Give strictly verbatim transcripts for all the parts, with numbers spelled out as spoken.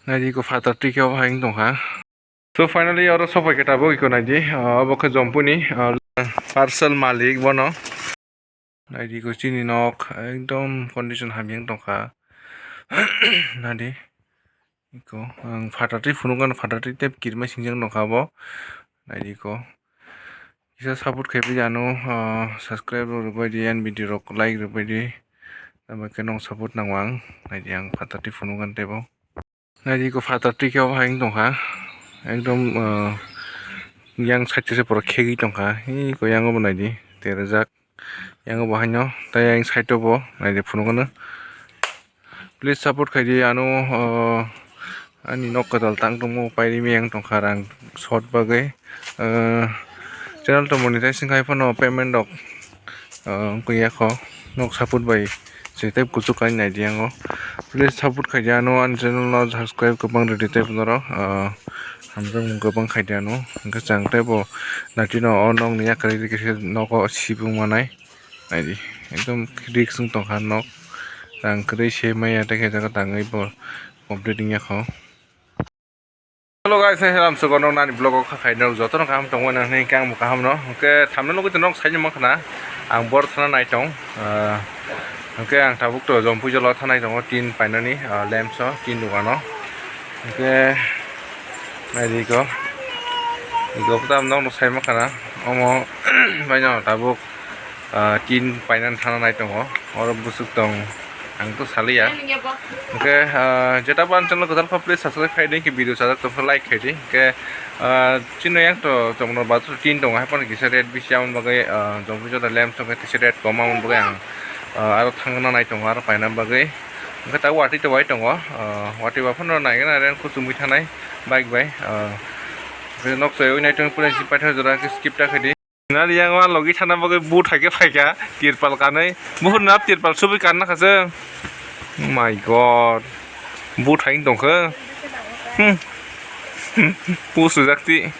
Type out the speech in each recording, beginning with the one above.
Naidi ko phatar twi khe obo hai wng tongkha. So finally oro sopai khe tabuk iko naidi, ah, obo khe Jompuni, ah, parcel malik bono. Naidi ko chini nok ekdom condition hamya wng tongkha. Naidi iko ang phatar twi phunukgano, phatar twi tei kirima singjak nokha bo. Naidi ko kisa support khaiwi ano, ah, subscribe rok rwbaidi, ani video rok like rwbaidi. Tamo khe nok support nango ang, naidi ang phatar twi phunukgano teibo. Naidi ko phatar twi khe obo hai wng tongkha. Ekdom, ah, yang side se borok khegwi tongkha. Iko yang obo naidi, terjak. Yang obo haino, tei yang side o bo naidi phunukgano. Please support khaidi ano, ah, ani nok kwtal tang tongmo pairimi yang tongkha rang short bagwi. Ah, channel to monetization khai phano payment rok, ah, wngkha ya kho. Nok support bai se tei kuchuk kai naidi yango. Please support khaidi ano ani channel no subscribe kwbang rwdi tei norok, ah, hamjakmung kwbang khaidi ano. Hwnkhe chwng teibo natino o nokni yakarwi rikhe nogo sibung manai. Naidi ekdom risk wng tongkha nok. Rang kwrwi se maya tei khe jaga tangwi bo complete wngya kho. Hello guys, hai halam sugo nok nani vlog o kha khai nok joto no kaham tongwi nang hwnwi khe ang bo kaham no. Hwnkhe thamno nugwi tongo nok saini mankha na ang bor thana nai tong. Ah, hwnkhe ang tabuk to Jompui jolo thanai tongo tin painani, ah, lamps o tin dogano. Hwnkhe naidi ko. Iko tam nok no sai mankha na. Omo baino tabuk ah, tin painani thana nai tongo, oro bwswk tong ang to saliya. Hwnkhe, ah, jeta bo ang channel kwtal kha, please subscribe khai di, hwnkhe video sajak tongkha like khai di. Hwnkhe, ah, chini yang to chwngno bathroom tin tongo, hai phano kisa red bisi, aboni bagwi, ah, Jompui jora lamps wngkha kisa red kom, aboni bagwi ang, ah, aro thangna nai tongo, aro paina bagwi. Hwnkhe ta watwi to wai tongo, ah, watwi ba phano naigena ren kuchumui thanai bike bai, ah, hwnkhe nok chaywi nai tongo, pura si paithak jora hwnkhe skip ta khai di. Nari yang o logi thana bagwi but hai khe phaikha, tirpal kanwi. Buphur nap tirpal subui kanna kha se. Oh my God. But hai tongkha. Hmm. Pusujak ti.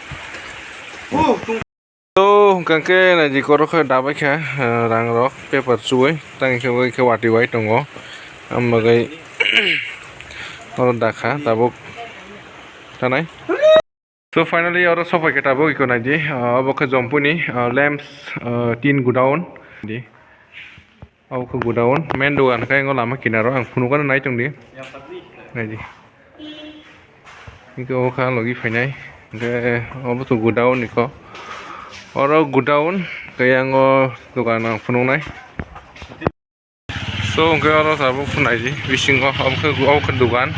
To hwnkha khe naidi koro khe dabai kha, eh, rang rok paper chuwi. Tang khe bai khe watwi bai tongo. Am bagwi oro dakha tabuk thanai. So finally oro sopai khe tabuk iko naidi, ah, obo khe Jompuni, ah, lamps, ah, tin godown di. Obo khe godown, main dogan khe omo lama kinaro ang phunukgano nai tongdi. Naidi. Iko obo khe ang logi phainai. Hwnkhe obo to godown iko. Oro godown khe ang o dogan ang phunuknai. So hwnkhe oro tabuk naidi bisingo obo khe, obo khe dogan.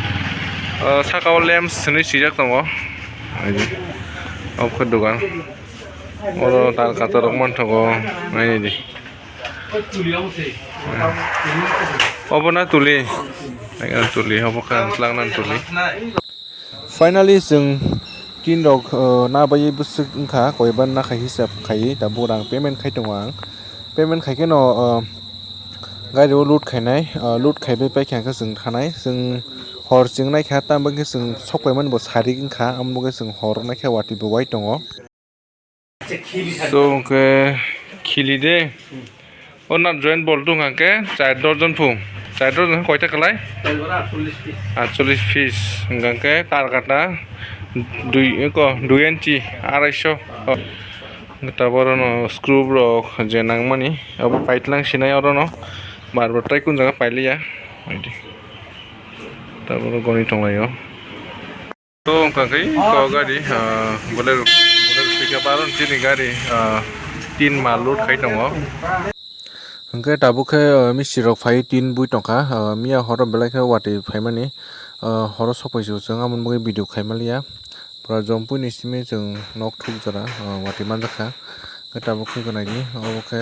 Ah, saka o lamps hinwi swijak tongo. Naidi. Obo khe dogan. Oro tal kator rok manthogo. Naidi. Obo na tuli. Tuli, obo khe ang twlangna tuli. Finally, chwng tin rok, uh, na bai bwswk wngkha, koi ban na khai hisab khai, tabuk rang payment khai tongo ang. Payment khai khe no, uh, gari o load khainai, uh, load khaibai paikha hwnkhe chwng thanai. Chwng hor chwng naikha, tamo hwnkhe chwng sok paimani bo sarik wngkha, amo hwnkhe chwng hor naikha, watwi bo wai tongo. So hwnkhe khili de. O na joint bol tung hwnkhe char dojon phu. Char dojon koita kwlai? Atchollish piece. Hwnkhe tar kata dui, eko, dui inchi, araisho. Taboro no screw rok je nangmani, abo paitlang sinai oro no. Bar bar tai kun jaga pailiya. Taboro goni tonglaio. To wngkha khe iko gari, ah, Bolero, Bolero pickup aro chini gari, ah, tin mal load khai tongo. Hwnkhe tabuk khe, ah, mistri rok phai tin bui tongkha, ah, miya horo belai khe watwi phaimani, ah, horo sokpaisu chwng amoni bagwi video khaimaliya. Pura Jompui ni simi chwng nok thuk jora, ah, watwi manjakha. Hwnkhe tabuk khe gwnagi obo khe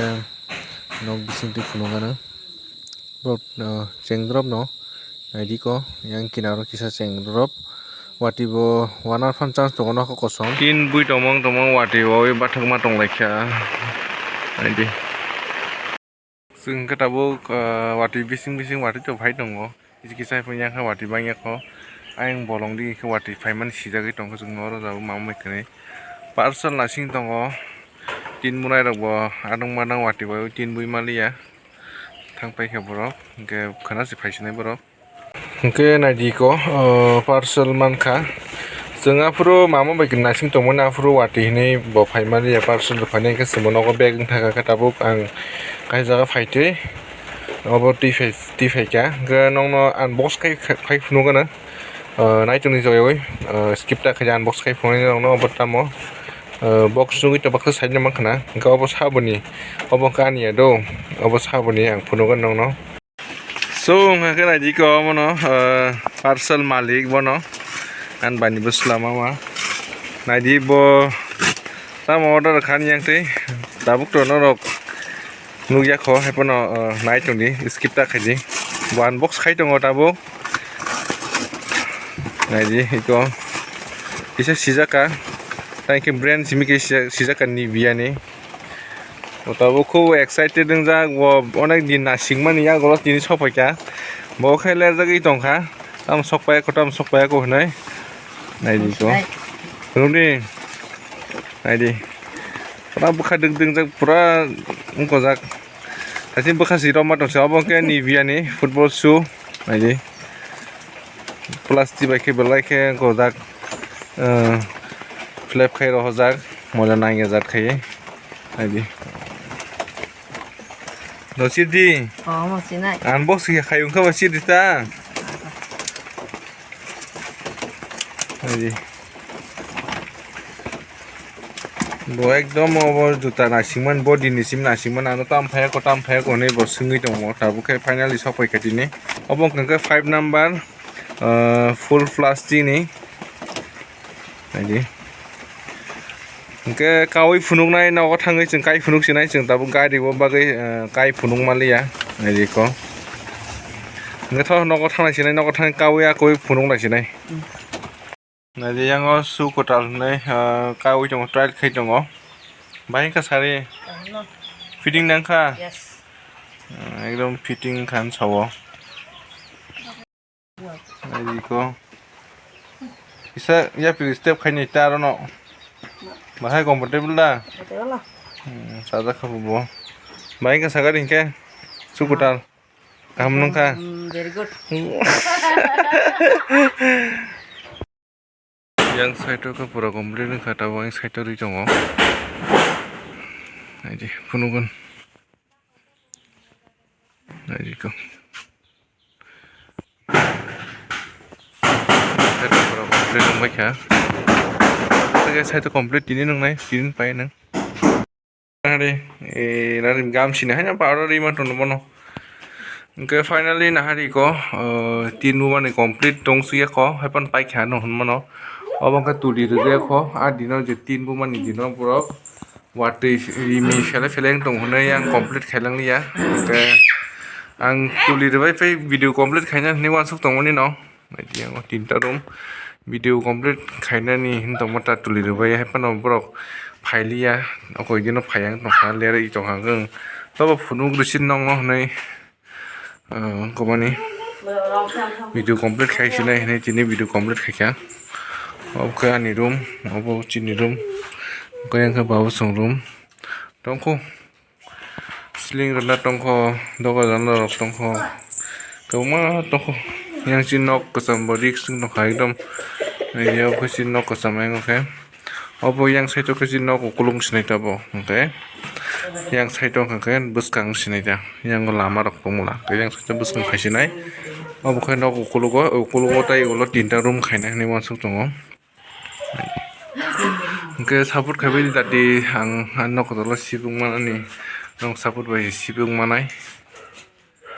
nok bisingtwi phunukgano. Borok, ah, cheng drop no. Naidi ko, yang kinaro kisa cheng drop. Watwi bo wanar phan chance tongo nokho kosom. Tin bui tongmong tongmong watwi bo bathakma tonglaikha. Naidi. Chwng khe tabuk, ah, watwi bising bising watwi to phai tongo. Kisa kisa phai yang khe watwi bangya kho. Ayang bolong di khe watwi phaimani sijagwi tongkha chwng oro jagwi mama bai kwrwi. Parcel nasing tongo. Tin bunai rok bo adang madang watwi bai tin bui maliya. Thang paikha borok, hwnkhe khana se phaisinai borok. Hwnkhe naidi ko, o, parcel mankha. Chwng aphuru mama bai naising tongmani, aphuru watwi hinwi bo phaimani ya, parcel rwphaini, hwnkhe chwngbo nogo bag wngthaka khe tabuk ang kaisa jaga phaitwi obo twi phai, twi phaikha. Hwnkhe nokno unbox khai, khai phunukgano, o, naitongni joyoi, o, skip ta khaidi unbox khai phunuknai nokno obo tamo, o, box nugui tongma khe side no mankha na. Hwnkhe obo saboni, obo kaniya do, obo saboni ang phunukgano nokno. So, wngkha khe naidi ko omono, ah, parcel malik bono. Ani bani bwsla mama. Naidi bo tamo order kha ni yang twi. Tabuk to norok nukya kho, hai phano, ah, nai tongdi, skip ta khaidi. Bo unbox khai tongo tabuk. Naidi iko. Kisa sijaka. Tai khe brand simi khe sija-, sijaka Nivea ni. Bo tabuk khub excited wngjak, bo onek din naisingmani yago tini sokphaikha. Bo khe lerjagwi tongkha, tamo sokpaiya kho, tamo sokpaiya kho hinwi. Naidi ko. Hai. Phunukdi. Naidi. Pura bwkha dwk dwngjak, pura wngkojak. Taichini bwkha si romma tongse, obo khe Nivea ni football shoe. Naidi. Plastic bai khe belai khe wngkojak. Flap khai rohorjak, moja nangya jat khai. Naidi. No sidi. Oh, mo sinai. Unbox ya khai wngkha ba sidi ta. Naidi. Bo ekdom obo juta naisingmani, bo dini sim naisingmani, ano tam phaiya ko, tam phaiya ko hinwi bo swngwi tongo, tabuk khe finally sokphaikha tini. Obo wngkha khe five number, ah, full plastic ni. Naidi. Hwnkhe kaui phunuknai nogo thangwi chwng kai phunuk sinai, chwng tabuk gari o bagwi, ah, kai phunuk manliya. Naidi ko. Hwnkhe tho nogo thangnai sinai, nogo thangwi kaui a kaui phunuknai sinai. Naidi, yang o shoe kwtal hwnwi, ah, kaui tongo, trial khai tongo. Bahai wngkha sari? Kaham no. Fitting nang kha? Yes. Ah, ekdom fitting wngkha ang sao. Naidi ko. Kisa yapri step khaini ta aro no. Bahai comfortable da? Comfortable. Hmm, sajak kha bo. Bahai wngkha sagari hinkhe shoe kwtal. Kaham nungkha? Mm, very good. Yang side o khe pura complete wngkha, tabuk yang side o rwi tongo. Naidi, phunukgwn. Naidi ko. Side o pura complete wngbaikha. Side o complete tini nungnai, tini pai nung. Nahari, eh, nahari gam sini haino powder rima tono bono. Hwnkhe finally nahari ko, eh, tin bumani complete tong suya ko, haipan paikha no hwnmano. Obo wngkha tuli rwjak kho, a dino je tin bumani dino borok watwi rimi sele seleng tong hwnwi yang complete khailang liya. Hwnkhe ang tuli rwbai phai video complete khaina hwnwi uansuk tongmani no. Naidi, yang o tinta room video complete khainani hinwi tongma ta tuli rwbai, hai phano borok phailiya, o koi dino phaiya wng tongkha, lerwi tongkha, ang tobo phunuk rwsin nokno hinwi, ah, wngkha mani video complete khai sinai hinwi tini video complete khaikha. Obo khe ani room, obo chini room, khe yang khe babu song room tongkho. Sling rwna tongkho, doga rwna rok tongkho, kwbangma tongkho. Yang chini nok kwcham bo risk wng tongkha ekdom. Yang khe chini nok kwcham yang khe. Obo yang side o khe chini nok ukulung sinai ta bo, hwnkhe yang side o hwnkha khe bwskang sinai ta. Yang lama rok tongmula, yang side o bwskang phai sinai. Obo khe nok ukulugo, ukulugo tei ulo tinta room khainai hinwi uansuk tongo. Hwnkhe support khaibai dati ang, ang nok kotorlo sibuk manani, nok support bai sibuk manai.